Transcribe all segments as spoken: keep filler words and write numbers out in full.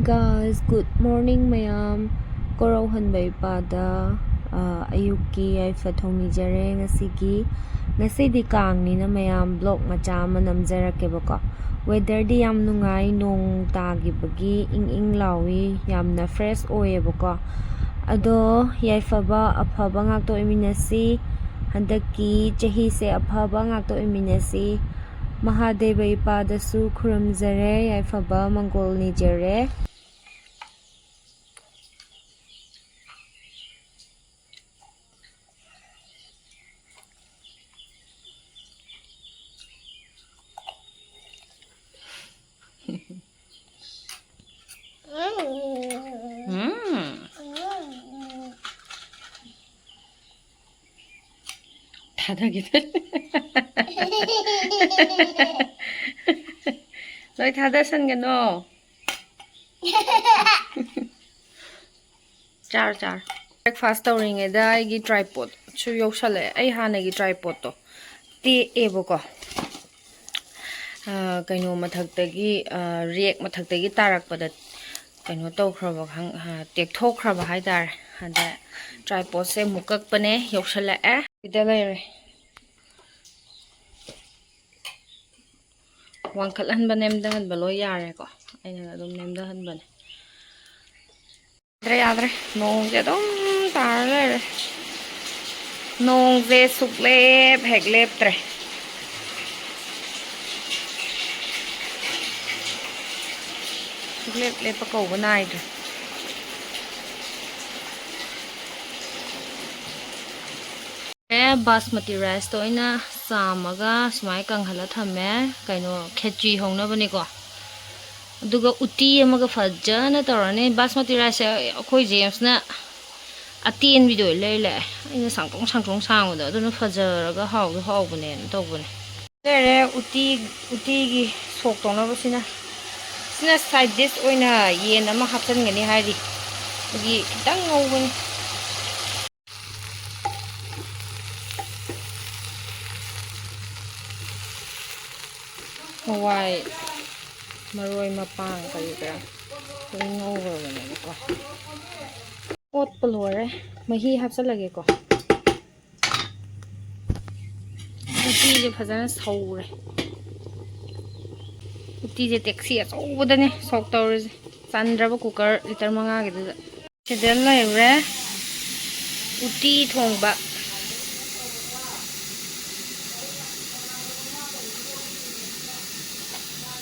Guys, good morning ꯃꯌꯥꯝ꯫ ꯀꯣꯔꯧꯍꯟꯕ ꯏꯄꯥꯗ, ꯑ, ꯑꯌꯨꯛꯀꯤ ꯌꯥꯏꯐ ꯊꯧꯅꯤꯖꯔꯦ ꯉꯁꯤꯒꯤ꯫ ꯉꯁꯤꯗꯤ ꯀꯥꯡꯅꯤꯅ ꯃꯌꯥꯝ vlog ꯃꯆꯥ ꯑꯃ ꯅꯝꯖꯔꯛꯀꯦꯕꯀꯣ꯫ Weatherꯗꯤ ꯌꯥꯝ ꯅꯨꯡꯉꯥꯏ, ꯅꯣꯡ ꯇꯥꯈꯤꯕꯒꯤ ꯏꯪ ꯏꯪ ꯂꯥꯎꯏ, ꯌꯥꯝꯅ fresh ꯑꯣꯏꯌꯦꯕꯀꯣ꯫ ꯑꯗꯣ ꯌꯥꯏꯐꯕ ꯑꯐꯕ ꯉꯥꯛꯇ ꯑꯣꯏꯃꯤꯟꯅꯁꯤ, ꯍꯟꯗꯛꯀꯤ ꯆꯍꯤꯁꯦ ꯑꯐꯕ ꯉꯥꯛꯇ ꯑꯣꯏꯃꯤꯟꯅꯁꯤ꯫ ꯃꯍꯥꯗꯦꯕ ꯏꯄꯥꯗꯁꯨ ꯈꯨꯔꯨꯝꯖꯔꯦ, ꯌꯥꯏꯐꯕ ꯃꯪꯒꯣꯜ ꯅꯤꯖꯔꯦ꯫ ꯎꯝ꯫ ꯊꯥꯗꯈꯤꯗꯣꯏ꯫ ꯂꯣꯏ ꯊꯥꯗꯁꯟꯒꯅꯣ꯫ ꯆꯥꯔꯣ, ꯆꯥꯔꯣ꯫ Breakfast ꯇꯧꯔꯤꯉꯩꯗ ꯑꯩꯒꯤ tripodꯁꯨ ꯌꯧꯁꯜꯂꯛꯑꯦ꯫ ꯑꯩ ꯍꯥꯟꯅꯒꯤ tripodꯇꯣ ꯇꯦꯛꯑꯦꯕꯀꯣ꯫ ꯑ, ꯀꯩꯅꯣ ꯃꯊꯛꯇꯒꯤ, ꯑ, rack ꯃꯊꯛꯇꯒꯤ ꯇꯥꯔꯛꯄꯗ ꯀꯩꯅꯣ ꯇꯧꯈ꯭ꯔꯕ ꯈꯪ-, ꯑ, ꯇꯦꯛꯊꯣꯛꯈ꯭ꯔꯕ ꯍꯥꯏꯇꯥꯔꯦ꯫ ꯑꯗ tripodꯁꯦ ꯑꯃꯨꯛ ꯀꯛꯄꯅꯦ, ꯌꯧꯁꯜꯂꯛꯑꯦ꯫ ꯁꯤꯗ ꯂꯩꯔꯦ꯫ ꯋꯥꯡꯈꯠꯍꯟꯕ, ꯅꯦꯝꯊꯍꯟꯕ ꯂꯣꯏ ꯌꯥꯔꯦꯀꯣ꯫ ꯑꯩꯅ ꯑꯗꯨꯝ ꯅꯦꯝꯊꯍꯟꯕꯅꯦ꯫ ꯌꯥꯗ꯭ꯔꯦ, ꯌꯥꯗ꯭ꯔꯦ꯫ ꯅꯣꯡꯁꯦ ꯑꯗꯨꯝ ꯇꯥꯔ ꯂꯩꯔꯦ꯫ ꯅꯣꯡꯁꯦ ꯁꯨꯛꯂꯦꯞ ꯍꯦꯛ ꯂꯦꯞꯇ꯭ꯔꯦ꯫ ꯁꯨꯛꯂꯦꯞ ꯂꯦꯞꯄ ꯀꯧꯕ ꯅꯥꯏꯗ꯭ꯔꯦ꯫ ꯑꯦ, ꯕꯥꯁꯃꯇꯤ riceꯇꯣ ꯑꯩꯅ ꯆꯥꯝꯃꯒ ꯁꯨꯃꯥꯏꯅ ꯀꯪꯍꯜꯂ ꯊꯝꯃꯦ꯫ ꯀꯩꯅꯣ, ꯈꯦꯆ꯭ꯔꯤ ꯍꯧꯅꯕꯅꯤꯀꯣ꯫ ꯑꯗꯨꯒ ꯎꯇꯤ ꯑꯃꯒ ꯐꯖꯅ ꯇꯧꯔꯅꯤ꯫ ꯕꯥꯁꯃꯇꯤ riceꯁꯦ ꯑꯩꯈꯣꯏ ꯖꯦꯝꯁꯅ ꯑꯇꯦꯟꯕꯤꯗꯣ ꯑꯣꯏ ꯂꯩꯔ ꯂꯥꯛꯑꯦ꯫ ꯑꯩꯅ ꯁꯥꯡꯇ꯭ꯔꯣꯡ ꯁꯥꯡꯇ꯭ꯔꯣꯡ ꯁꯥꯡꯕꯗꯣ, ꯑꯗꯨꯅ ꯐꯖꯔꯒ ꯍꯥꯎꯁꯨ ꯍꯥꯎꯕꯅꯦꯅ ꯇꯧꯕꯅꯦ꯫ ꯂꯩꯔꯦ ꯎꯇꯤ, ꯎꯇꯤꯒꯤ ꯁꯣꯛ ꯇꯧꯅꯕꯁꯤꯅ꯫ ꯁꯤꯅ side dish ꯑꯣꯏꯅ ꯌꯦꯟ ꯑꯃ ꯍꯥꯞꯆꯤꯟꯒꯅꯤ ꯍꯥꯏꯔꯤ꯫ ꯑꯗꯨꯒꯤ ꯈꯤꯇꯪ ꯉꯧꯒꯅꯤ꯫ ꯍꯋꯥꯏ, ꯃꯔꯣꯏ ꯃꯄꯥꯡ ꯀꯔꯤ ꯀꯔꯥ꯫ ꯂꯣꯏ ꯉꯧꯔꯕꯅꯦꯕꯀꯣ꯫ ꯑꯣꯠꯄ ꯂꯣꯏꯔꯦ꯫ ꯃꯍꯤ ꯍꯥꯞꯆꯜꯂꯒꯦꯀꯣ꯫ ꯎꯇꯤꯁꯦ ꯐꯖꯅ ꯁꯧꯔꯦ꯫ ꯎꯇꯤꯁꯦ ꯇꯦꯛꯁꯤ ꯑꯆꯧꯕꯗꯅꯦ ꯁꯣꯛ ꯇꯧꯔꯤꯁꯦ꯫ ꯆꯟꯗ꯭ꯔꯕ ꯀꯨꯀꯔ ꯂꯤꯇꯔ ꯃꯉꯥꯒꯤꯗꯨꯗ꯫ ꯁꯤꯗ ꯂꯩꯔꯦ ꯎꯇꯤ ꯊꯣꯡꯕ꯫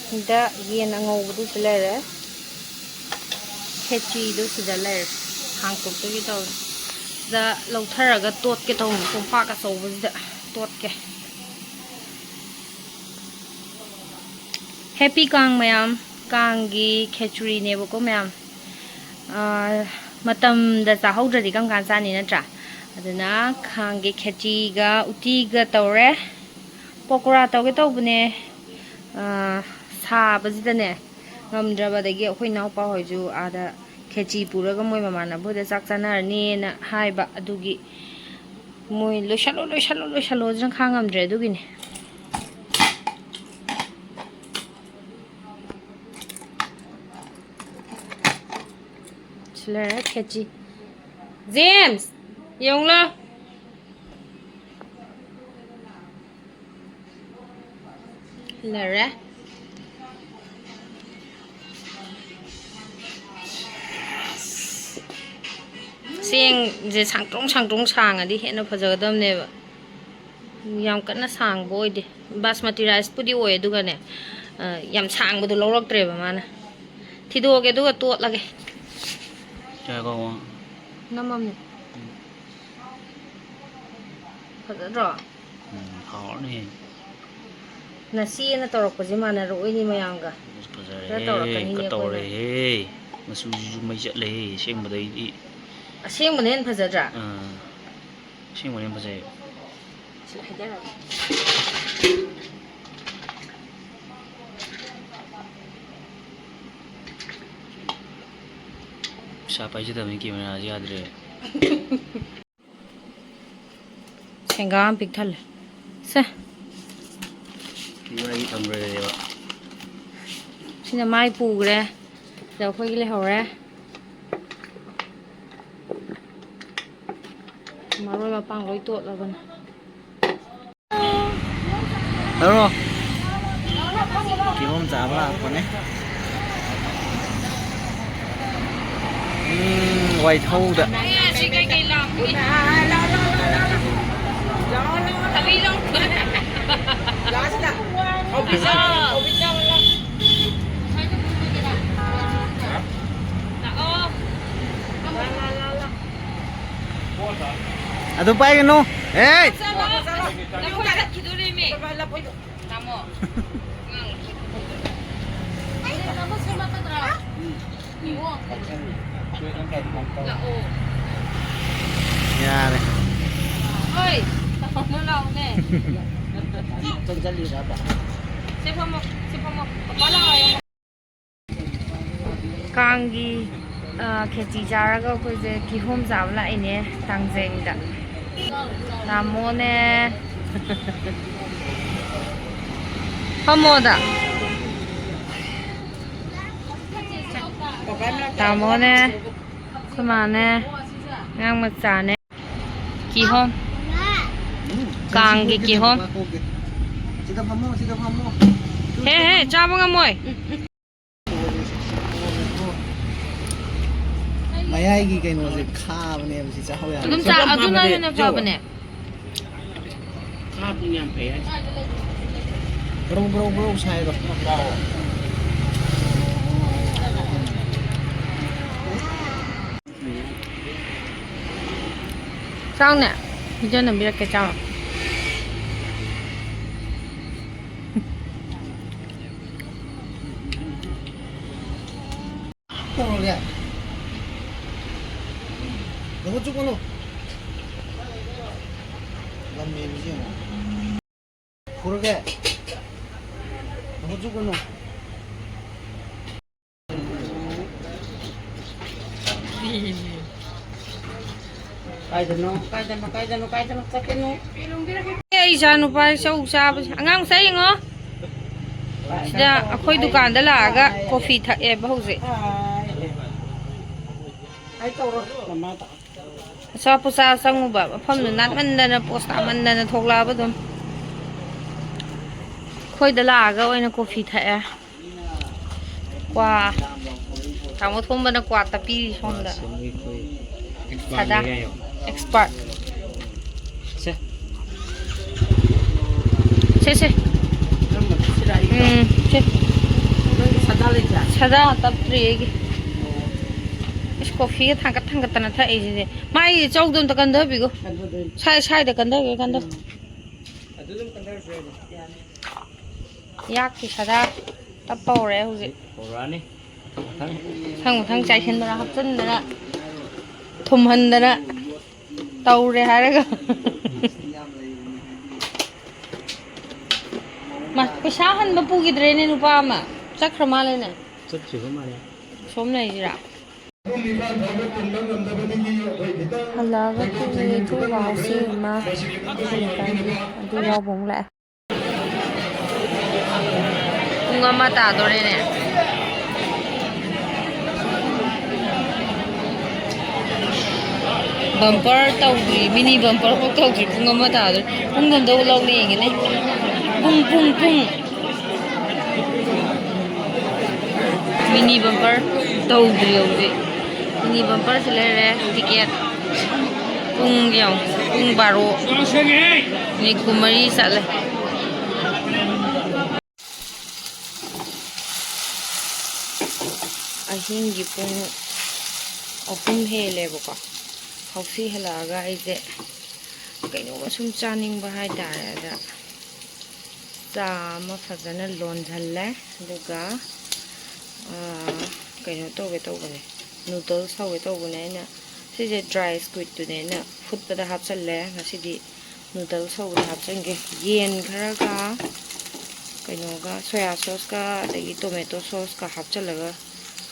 ꯁꯤꯗ ꯌꯦꯟ ꯑꯉꯧꯕꯗꯨꯁꯨ ꯂꯩꯔꯦ꯫ ꯈꯦꯆꯤꯗꯨ ꯁꯤꯗ ꯂꯩꯔꯦ꯫ ꯍꯥꯡꯇꯣꯛꯇꯒꯤ ꯇꯧꯔꯦ꯫ ꯁꯤꯗ ꯂꯧꯊꯔꯒ ꯇꯣꯠꯀꯦ ꯇꯧꯕꯅꯤ꯫ ꯀꯣꯝꯄꯥꯛ ꯑꯆꯧꯕꯁꯤꯗ ꯇꯣꯠꯀꯦ꯫ ꯍꯦꯄꯤ ꯀꯥꯡ ꯃꯌꯥꯝ꯫ ꯀꯥꯡꯒꯤ ꯈꯦꯆ꯭ꯔꯤꯅꯦꯕꯀꯣ ꯃꯌꯥꯝ꯫ ꯑꯥ, ꯃꯇꯝꯗ ꯆꯥꯍꯧꯗ꯭ꯔꯗꯤ ꯀꯔꯝ ꯀꯥꯟ ꯆꯥꯅꯤ ꯅꯠꯇ꯭ꯔꯥ? ꯑꯗꯨꯅ ꯀꯥꯡꯒꯤ ꯈꯦꯆꯤꯒ ꯎꯇꯤꯒ ꯇꯧꯔꯦ꯫ ꯄꯀꯣꯔꯥ ꯇꯧꯒꯦ ꯇꯧꯕꯅꯦ꯫ ꯑꯥ, ꯁꯥꯕꯁꯤꯗꯅꯦ ꯉꯝꯗ꯭ꯔꯕꯗꯒꯤ ꯑꯩꯈꯣꯏ ꯏꯅꯥꯎꯄꯥ ꯍꯣꯏꯁꯨ ꯑꯥꯗ ꯈꯦꯆꯤ ꯄꯨꯔꯒ ꯃꯣꯏ ꯃꯃꯥꯟꯅꯕ ꯍꯣꯏꯗ ꯆꯥꯛ ꯆꯥꯅꯔꯅꯤꯅ ꯍꯥꯏꯕ꯫ ꯑꯗꯨꯒꯤ ꯃꯣꯏ "ꯂꯣꯏꯁꯜꯂꯣ, ꯂꯣꯏꯁꯜꯂꯣ, ꯂꯣꯏꯁꯜꯂꯣ"ꯁꯤꯅ ꯈꯥꯡ ꯉꯝꯗ꯭ꯔꯦ꯫ ꯑꯗꯨꯒꯤꯅꯦ꯫ ꯁꯤ ꯂꯩꯔꯦ ꯈꯦꯆꯤ꯫ ꯖꯦꯝꯁ, ꯌꯦꯡꯉꯨ ꯂꯥꯎ꯫ ꯂꯩꯔꯦ꯫ ꯆꯦꯡꯁꯦ ꯁꯥꯡꯇ꯭ꯔꯣꯡ ꯁꯥꯡꯇ꯭ꯔꯣꯡ ꯁꯥꯡꯉꯗꯤ ꯍꯦꯟꯅ ꯐꯖꯒꯗꯕꯅꯦꯕ꯫ ꯌꯥꯝ ꯀꯟꯅ ꯁꯥꯡꯕ ꯑꯣꯏꯗꯦ꯫ ꯕꯥꯁꯃꯇꯤ ꯔꯥꯏꯁꯄꯨꯗꯤ ꯑꯣꯏ, ꯑꯗꯨꯒꯅꯦ, ꯑ, ꯌꯥꯝ ꯁꯥꯡꯕꯗꯣ ꯂꯧꯔꯛꯇ꯭ꯔꯦꯕ ꯃꯥꯅ꯫ ꯊꯤꯗꯣꯛꯑꯒꯦ, ꯑꯗꯨꯒ ꯇꯣꯠꯂꯒꯦ꯫ ꯀꯌꯥ ꯀꯧꯕ? ꯅꯝꯃꯝꯅꯦ꯫ ꯎꯝ꯫ ꯐꯖꯗ꯭ꯔꯣ? ꯎꯝ, ꯍꯥꯎꯔꯅꯤ꯫ ꯅꯆꯦꯅ ꯇꯧꯔꯛꯄꯁꯦ ꯃꯥꯟꯅꯔꯛꯑꯣꯏꯅꯦ ꯃꯌꯥꯝꯒ꯫ ꯑꯁ, ꯐꯖꯔꯦꯍꯦ, ꯈꯔ ꯇꯧꯔꯛꯀꯅꯤꯅꯦ ꯑꯩꯈꯣꯏꯅ꯫ ꯀꯇꯧꯔꯦꯍꯦ꯫ ꯃꯆꯨꯁꯤꯁꯨ ꯃꯩ ꯆꯠꯂꯦꯍꯦ, ꯑꯁꯦꯡꯕꯗꯩꯗꯤ꯫ ꯑꯁꯦꯡꯕꯅ ꯍꯦꯟꯅ ꯐꯖꯗ꯭ꯔꯥ? ꯑꯥ, ꯑꯁꯦꯡꯕꯅ ꯍꯦꯟꯅ ꯐꯖꯩ꯫ ꯁꯤ ꯍꯩꯗꯔꯒꯦ꯫ ꯄꯩꯁꯥ ꯄꯥꯏꯖꯗꯕꯅꯤ, ꯀꯦꯃꯦꯔꯥꯁꯦ ꯌꯥꯗ꯭ꯔꯦ꯫ ꯁꯦꯡꯒꯥ ꯑꯃ ꯄꯤꯛ ꯊꯜꯂꯦ꯫ ꯁꯦ꯫ ꯃꯥꯏ ꯊꯝꯈ꯭ꯔꯦꯕ꯫ ꯁꯤꯅ ꯃꯥꯏ ꯄꯨꯈ꯭ꯔꯦ꯫ ꯑꯩꯈꯣꯏꯒꯤ ꯂꯩꯍꯧꯔꯦ꯫ ꯃꯔꯣꯏ ꯃꯄꯥꯡ ꯂꯣꯏ ꯇꯣꯠꯂꯕꯅꯦ꯫ ꯍꯜꯂꯣ꯫ ꯀꯤꯍꯣꯝ ꯆꯥꯕ ꯂꯥꯛꯄꯅꯦ꯫ ꯎꯝ, ꯋꯥꯏꯊꯧꯗ꯫ ꯑꯗꯨ ꯄꯥꯏꯒꯅꯨ꯫ ꯑꯦ! ꯇꯥꯃꯣ꯫ ꯌꯥꯔꯦ꯫ ꯍꯣꯏ, ꯇꯥꯃꯣ ꯂꯥꯛꯑꯣꯅꯦ꯫ ꯆꯪꯁꯤꯜꯂꯤꯔꯕ? ꯁꯤ ꯐꯝꯃꯣ, ꯁꯤ ꯐꯝꯃꯣ꯫ ꯄꯄꯥ ꯂꯥꯛꯑꯣ꯫ ꯀꯥꯡꯒꯤ, ꯑ, ꯈꯦꯆꯤ ꯆꯥꯔꯒ ꯑꯩꯈꯣꯏꯁꯦ ꯀꯤꯍꯣꯝ ꯆꯥꯕ ꯂꯥꯛꯏꯅꯦ ꯇꯥꯡꯖꯩꯗ꯫ ꯇꯥꯃꯣꯅꯦ꯫ ꯐꯝꯃꯣꯗ꯫ ꯇꯥꯃꯣꯅꯦ꯫ ꯑꯩꯈꯣꯏ ꯃꯥꯅꯦ꯫ ꯑꯉꯥꯡ ꯃꯆꯥꯅꯦ꯫ ꯀꯤꯍꯣꯝ꯫ ꯀꯥꯡꯒꯤ ꯀꯤꯍꯣꯝ꯫ ꯁꯤꯗ ꯐꯝꯃꯣ, ꯁꯤꯗ ꯐꯝꯃꯣ꯫ ꯍꯦ, ꯍꯦ, ꯆꯥꯕ ꯉꯝꯃꯣꯏ꯫ ꯃꯌꯥꯏꯒꯤ ꯀꯩꯅꯣꯁꯦ ꯈꯥꯕꯅꯦꯕ, ꯁꯤ ꯆꯥꯍꯧ ꯌꯥꯕꯅꯦ꯫ ꯑꯗꯨꯝ ꯆꯥ-, ꯑꯗꯨꯅ ꯍꯦꯟꯅ ꯐꯕꯅꯦ꯫ ꯈꯥꯕꯗꯨꯅ ꯌꯥꯝ ꯐꯩ ꯍꯥꯏꯁꯦ꯫ ꯕ꯭ꯔꯧ, ꯕ꯭ꯔꯧ, ꯕ꯭ꯔꯧ ꯁꯥꯏꯗꯣ꯫ ꯆꯥꯎꯅꯦ, ꯄꯤꯖꯅꯕꯤꯔꯛꯀꯦ, ꯆꯥꯎ꯫ ꯇꯧꯔꯒꯦ꯫ ꯅꯈꯨꯠ ꯆꯨꯞꯀꯅꯨ꯫ ꯂꯝ ꯍꯦꯟꯕꯁꯤ ꯌꯦꯡꯉꯣ꯫ ꯐꯨꯔꯒꯦ꯫ ꯅꯈꯨꯠ ꯆꯨꯞꯀꯅꯨ꯫ ꯀꯥꯏꯗꯅꯣ, ꯀꯥꯏꯗꯅꯣ, ꯀꯥꯏꯗꯅꯣ, ꯀꯥꯏꯗꯅꯣ ꯆꯠꯀꯅꯨ꯫ ꯑꯩ ꯏꯆꯥ ꯅꯨꯄꯥ ꯆꯧ ꯆꯥꯕꯁꯦ꯫ ꯑꯉꯥꯡ ꯃꯆꯥ ꯌꯦꯡꯉꯣ꯫ ꯁꯤꯗ ꯑꯩꯈꯣꯏ ꯗꯨꯀꯥꯟꯗ ꯂꯥꯛꯑꯒ ꯀꯣꯐꯤ ꯊꯛꯑꯦꯕ ꯍꯧꯖꯤꯛ꯫ ꯑꯆꯥꯄꯣꯠ ꯆꯥ ꯆꯪꯉꯨꯕ ꯃꯐꯝꯗꯨ ꯅꯥꯟꯃꯟꯗꯅ, ꯄꯣꯁ ꯇꯥꯃꯟꯗꯅ ꯊꯣꯛꯂꯛꯑꯕ ꯑꯗꯨꯝ꯫ ꯑꯩꯈꯣꯏꯗ ꯂꯥꯛꯑꯒ ꯑꯣꯏꯅ ꯀꯣꯐꯤ ꯊꯛꯑꯦ꯫ ꯀ꯭ꯋꯥ꯫ ꯇꯥꯃꯣ ꯊꯣꯝꯕꯅ ꯀ꯭ꯋꯥ ꯇꯞꯄꯤꯔꯤ ꯁꯣꯝꯗ꯫ ꯁꯥꯗꯥ꯫ ꯑꯦꯛꯁꯄꯥꯔꯠ꯫ ꯁꯦ꯫ ꯁꯦ, ꯁꯦ꯫ ꯎꯝ, ꯁꯦ꯫ ꯁꯥꯗꯥ ꯇꯞꯇ꯭ꯔꯤ ꯑꯩꯒꯤ꯫ ꯏꯁ, ꯀꯣꯐꯤꯒ ꯊꯥꯡꯒꯠ ꯊꯥꯡꯒꯠꯇꯅ ꯊꯛꯏꯁꯤꯗꯤ꯫ ꯃꯥꯏ ꯆꯧꯗꯣ ꯑꯝꯇ ꯀꯟꯊꯕꯤꯈꯣ꯫ ꯁ꯭ꯋꯥꯏ-, ꯁ꯭ꯋꯥꯏꯗ ꯀꯟꯊꯒꯦ ꯀꯟꯊꯧ꯫ ꯌꯥꯛꯀꯤ ꯁꯥꯗꯥ ꯇꯞꯄ ꯍꯧꯔꯦ ꯍꯧꯖꯤꯛ꯫ ꯍꯧꯔꯛꯑꯅꯤ꯫ ꯃꯊꯪ꯫ ꯃꯊꯪ ꯃꯊꯪ ꯆꯥꯏꯁꯤꯟꯗꯅ, ꯍꯥꯞꯆꯤꯟꯗꯅ, ꯊꯨꯝꯍꯟꯗꯅ ꯇꯧꯔꯦ ꯍꯥꯏꯔꯒ꯫ ꯃꯥ, ꯄꯩꯁꯥ ꯍꯟꯕ ꯄꯨꯈꯤꯗ꯭ꯔꯦꯅꯦ ꯅꯨꯄꯥ ꯑꯃ꯫ ꯆꯠꯈ꯭ꯔ ꯃꯥꯜꯂꯦꯅꯦ꯫ ꯆꯠꯈꯤꯕ ꯃꯥꯜꯂꯦ꯫ ꯁꯣꯝ ꯂꯩꯁꯤꯔꯥ? ꯍꯜꯂꯛꯑꯒ ꯄꯨꯡ ꯅꯤꯊꯣꯏ ꯋꯥꯎꯁꯤ ꯑꯃ ꯍꯜꯂꯛꯀꯅꯤ꯫ ꯑꯗꯨ ꯌꯥꯎꯕ ꯑꯃꯨꯛ ꯂꯥꯛꯑꯦ꯫ ꯄꯨꯡ ꯑꯃ ꯇꯥꯗꯣꯔꯦꯅꯦ꯫ ꯕꯝꯄꯔ ꯇꯧꯗ꯭ꯔꯤ, ꯃꯤꯅꯤ ꯕꯝꯄꯔ ꯐꯥꯎ ꯇꯧꯗ꯭ꯔꯤ, ꯄꯨꯡ ꯑꯃ ꯇꯥꯗꯣꯔꯦ꯫ ꯄꯨꯡꯗꯣ ꯑꯝꯇ ꯂꯧꯅ ꯌꯦꯡꯒꯦꯅꯦ꯫ ꯄꯨꯡ, ꯄꯨꯡ, ꯄꯨꯡ꯫ ꯃꯤꯅꯤ ꯕꯝꯄꯔ ꯇꯧꯗ꯭ꯔꯤ ꯍꯧꯖꯤꯛ꯫ ꯃꯤꯅꯤ ꯕꯝꯄꯔꯁꯨ ꯂꯩꯔꯦ, ꯇꯤꯀꯦꯠ꯫ ꯄꯨꯡ ꯌꯦꯡꯉꯣ, ꯄꯨꯡ ꯕꯥꯔꯣ ꯃꯤꯅꯤꯠ ꯀꯨꯟꯃꯔꯤ ꯆꯠꯂꯦ꯫ ꯑꯍꯤꯡꯒꯤ ꯄꯨꯡ ꯑꯍꯨꯝ ꯍꯦꯜꯂꯦꯕꯀꯣ꯫ ꯍꯧꯁꯤ ꯍꯜꯂꯛꯑꯒ ꯑꯩꯁꯦ ꯀꯩꯅꯣꯝꯃ ꯁꯨꯝ ꯆꯥꯅꯤꯡꯕ ꯍꯥꯏꯇꯥꯔꯦ꯫ ꯑꯗ ꯆꯥ ꯑꯃ ꯐꯖꯅ ꯂꯣꯟꯁꯤꯜꯂꯦ꯫ ꯑꯗꯨꯒ, ꯑꯥ, ꯀꯩꯅꯣ ꯇꯧꯒꯦ ꯇꯧꯕꯅꯦ, ꯅꯨꯗꯜꯁ ꯍꯧꯒꯦ ꯇꯧꯕꯅꯦ꯫ ꯑꯩꯅ ꯁꯤꯁꯦ ꯗ꯭ꯔꯥꯏ ꯁ꯭ꯀ꯭ꯋꯤꯠꯇꯨꯅꯦ ꯑꯩꯅ ꯐꯨꯠꯄꯗ ꯍꯥꯞꯆꯜꯂꯦ꯫ ꯉꯁꯤꯗꯤ ꯅꯨꯗꯜꯁ ꯍꯧꯕꯗ ꯍꯥꯞꯆꯤꯟꯒꯦ꯫ ꯌꯦꯟ ꯈꯔꯒ, ꯀꯩꯅꯣꯒ, ꯁꯣꯌꯥ ꯁꯣꯁꯀ ꯑꯗꯒꯤ ꯇꯣꯃꯦꯇꯣ ꯁꯣꯁꯀ ꯍꯥꯞꯆꯤꯜꯂꯒ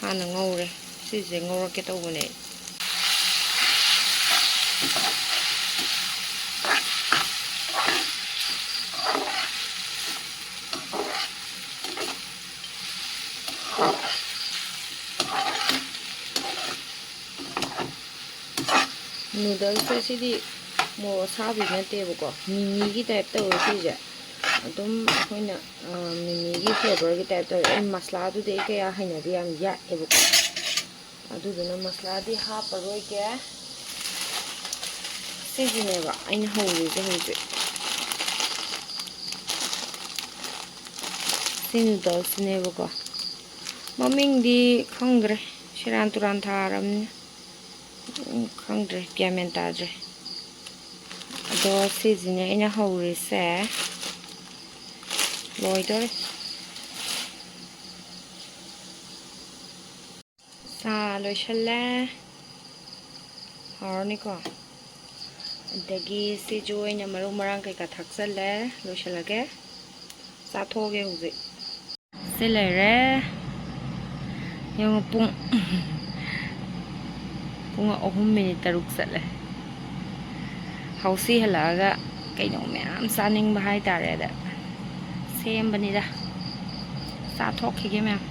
ꯍꯥꯟꯅ ꯉꯧꯔꯦ꯫ ꯁꯤꯁꯦ ꯉꯧꯔꯛꯀꯦ ꯇꯧꯕꯅꯦ꯫ ꯅꯨꯗꯜꯁꯁꯦ ꯁꯤꯗꯤ ꯃꯣꯔꯣꯛ ꯑꯁꯥꯕꯗꯤ ꯅꯠꯇꯦꯕꯀꯣ, ꯃꯤꯃꯤꯒꯤ ꯇꯥꯏꯞ ꯇꯧꯋꯦ ꯁꯤꯁꯦ꯫ ꯑꯗꯨꯝ ꯑꯩꯈꯣꯏꯅ, ꯑ, ꯃꯤꯃꯤꯒꯤ ꯐ꯭ꯂꯦꯕꯔꯒꯤ ꯇꯥꯏꯞ ꯇꯧꯋꯦ꯫ ꯑꯩ ꯃꯁꯂꯥꯗꯨꯗꯤ ꯑꯩ ꯀꯌꯥ ꯍꯩꯅꯗꯦ, ꯌꯥꯝ ꯌꯥꯛꯑꯦꯕꯀꯣ꯫ ꯑꯗꯨꯗꯨꯅ ꯃꯁꯂꯥꯗꯤ ꯍꯥꯞꯄꯔꯣꯏꯒꯦ꯫ ꯁꯤꯁꯤꯅꯦꯕ ꯑꯩꯅ ꯍꯧꯔꯤꯁꯦ ꯍꯧꯖꯤꯛ꯫ ꯁꯤ ꯅꯨꯗꯜꯁꯅꯦꯕꯀꯣ꯫ ꯃꯃꯤꯡꯗꯤ ꯈꯪꯗ꯭ꯔꯦ, ꯁꯦꯔꯥꯟ ꯇꯨꯔꯥꯟ ꯊꯥꯔꯕꯅꯤꯅ꯫ ꯎꯝ, ꯈꯪꯗ꯭ꯔꯦ, ꯒ꯭ꯌꯥꯟ ꯃꯦꯟ ꯇꯥꯗ꯭ꯔꯦ꯫ ꯑꯗꯣ ꯁꯤꯁꯤꯅꯦ ꯑꯩꯅ ꯍꯧꯔꯤꯁꯦ꯫ ꯂꯣꯏꯗꯣꯔꯦ꯫ ꯆꯥ ꯂꯣꯏꯁꯜꯂꯦ꯫ ꯍꯥꯎꯔꯅꯤꯀꯣ꯫ ꯑꯗꯒꯤ ꯁꯤꯁꯨ ꯑꯩꯅ ꯃꯔꯨ ꯃꯔꯥꯡ ꯀꯩꯀꯥ ꯊꯥꯛꯆꯜꯂꯦ꯫ ꯂꯣꯏꯁꯜꯂꯒꯦ꯫ ꯆꯥꯊꯣꯛꯑꯒꯦ ꯍꯧꯖꯤꯛ꯫ ꯁꯤ ꯂꯩꯔꯦ꯫ ꯌꯦꯡꯉꯣ ꯄꯨꯡ, ꯄꯨꯡ ꯑꯍꯨꯝ ꯃꯤꯅꯤꯠ ꯇꯔꯨꯛ ꯆꯠꯂꯦ꯫ ꯍꯥꯎꯁꯤ ꯍꯜꯂꯛꯑꯒ ꯀꯩꯅꯣ ꯃꯌꯥꯝ ꯆꯥꯅꯤꯡꯕ ꯍꯥꯏꯇꯥꯔꯦ, ꯑꯗ ꯁꯦꯝꯕꯅꯤꯗ꯫ ꯆꯥꯊꯣꯛꯈꯤꯒꯦ ꯃꯌꯥꯝ꯫